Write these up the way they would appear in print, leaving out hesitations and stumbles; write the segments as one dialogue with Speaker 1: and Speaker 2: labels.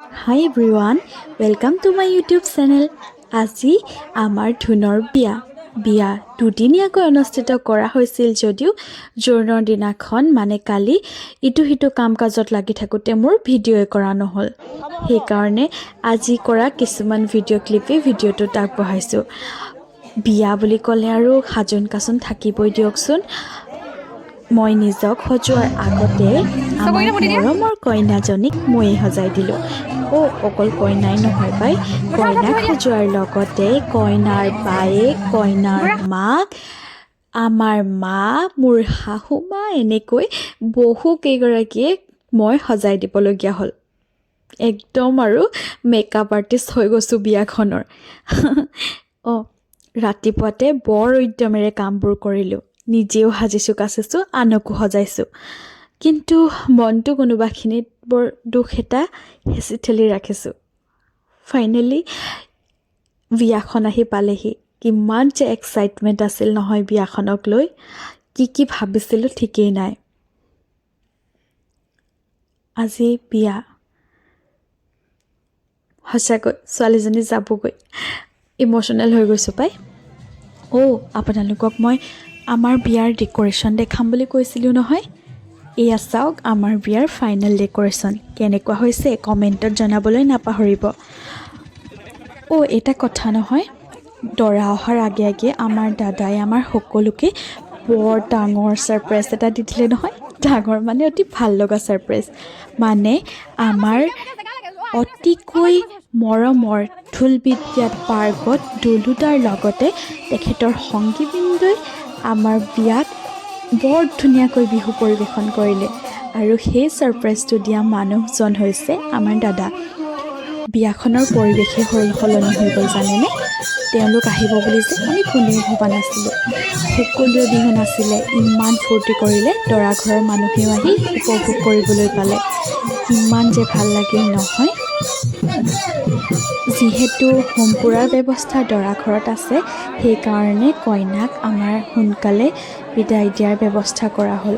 Speaker 1: Hi everyone, welcome to my YouTube channel. আজি আমাৰ ধুনৰ বিয়া। বিয়া দুদিনীয়াকৈ অনুষ্ঠিত কৰা হৈছিল যদিও জোৰোণৰ দিনাখন, মানে কালি, ইটো সিটো কাম কাজত লাগি থাকোঁতে মোৰ ভিডিঅ'ই কৰা নহ'ল। সেইকাৰণে আজি কৰা কিছুমান ভিডিঅ' ক্লিপেই ভিডিঅ'টোত আগবঢ়াইছোঁ। বিয়া বুলি ক'লে আৰু সাজোন কাচোন থাকিবই দিয়কচোন। মই নিজক সজোৱাৰ আগতে আমাৰ মৰমৰ কইনাজনীক ময়েই সজাই দিলোঁ। অ', অকল কইনাই নহয় পাই, কইনাক সজোৱাৰ লগতে কইনাৰ বায়েক, কইনাৰ মাক, আমাৰ মা, মোৰ শাহু মা, এনেকৈ বহু কেইগৰাকীয়ে মই সজাই দিবলগীয়া হ'ল। একদম আৰু মেকআপ আৰ্টিষ্ট হৈ গৈছোঁ বিয়াখনৰ। অঁ, ৰাতিপুৱাতে বৰ উদ্যমেৰে কামবোৰ কৰিলোঁ। নিজেও সাজিছোঁ কাচিছোঁ, আনকো সজাইছোঁ। কিন্তু মনটো কোনোবাখিনিত বৰ দুখ এটা হেঁচি ঠেলি ৰাখিছোঁ। ফাইনেলি বিয়াখন আহি পালেহি। কিমান যে এক্সাইটমেণ্ট আছিল নহয় বিয়াখনক লৈ! কি কি ভাবিছিলোঁ ঠিকেই নাই। আজি বিয়া। সঁচাকৈ ছোৱালীজনী যাবগৈ, ইম'চনেল হৈ গৈছোঁ পাই। অ', আপোনালোকক মই আমাৰ বিয়াৰ ডেক'ৰেশ্যন দেখাম বুলি কৈছিলোঁ নহয়। এয়া চাওক, আমাৰ বিয়াৰ ফাইনেল ডেক'ৰেশ্যন। কেনেকুৱা হৈছে কমেণ্টত জনাবলৈ নাপাহৰিব। অ', এটা কথা নহয়, দৰা অহাৰ আগে আগে আমাৰ দাদাই আমাৰ সকলোকে বৰ ডাঙৰ ছাৰপ্ৰাইজ এটা দি দিলে নহয়। ডাঙৰ মানে অতি ভাল লগা ছাৰপ্ৰাইজ। মানে আমাৰ অতিকৈ মৰমৰ ঢোলবিদ্যাত পাৰ্গত দুলুদাৰ লগতে তেখেতৰ সংগীবৃন্দই আমাৰ বিয়াত বৰ ধুনীয়াকৈ বিহু পৰিৱেশন কৰিলে আৰু সেই ছাৰপ্ৰাইজটো দিয়া মানুহজন হৈছে আমাৰ দাদা। বিয়াখনৰ পৰিৱেশেই সলনি হৈ গ'ল, জানেনে? তেওঁলোক আহিব বুলি যে আমি কোনেও ভবা নাছিলোঁ। সকলোৱে বিহু নাচিলে, ইমান ফূৰ্তি কৰিলে। দৰা ঘৰৰ মানুহেও আহি উপভোগ কৰিবলৈ পালে। কিমান যে ভাল লাগিল নহয়! যিহেতু হোম পোৰাৰ ব্যৱস্থা দৰা ঘৰত আছে, সেইকাৰণে কইনাক আমাৰ সোনকালে বিদায় দিয়াৰ ব্যৱস্থা কৰা হ'ল।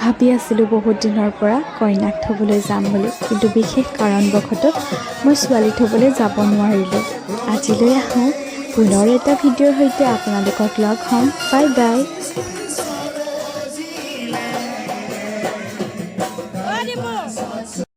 Speaker 1: ভাবি আছিলোঁ বহুত দিনৰ পৰা কইনাক থ'বলৈ যাম বুলি, কিন্তু বিশেষ কাৰণবশতঃ মই ছোৱালী থ'বলৈ যাব নোৱাৰিলোঁ। আজিলৈ আহোঁ। পুনৰ এটা ভিডিঅ'ৰ সৈতে আপোনালোকক লগ হ'ম। Bye bye.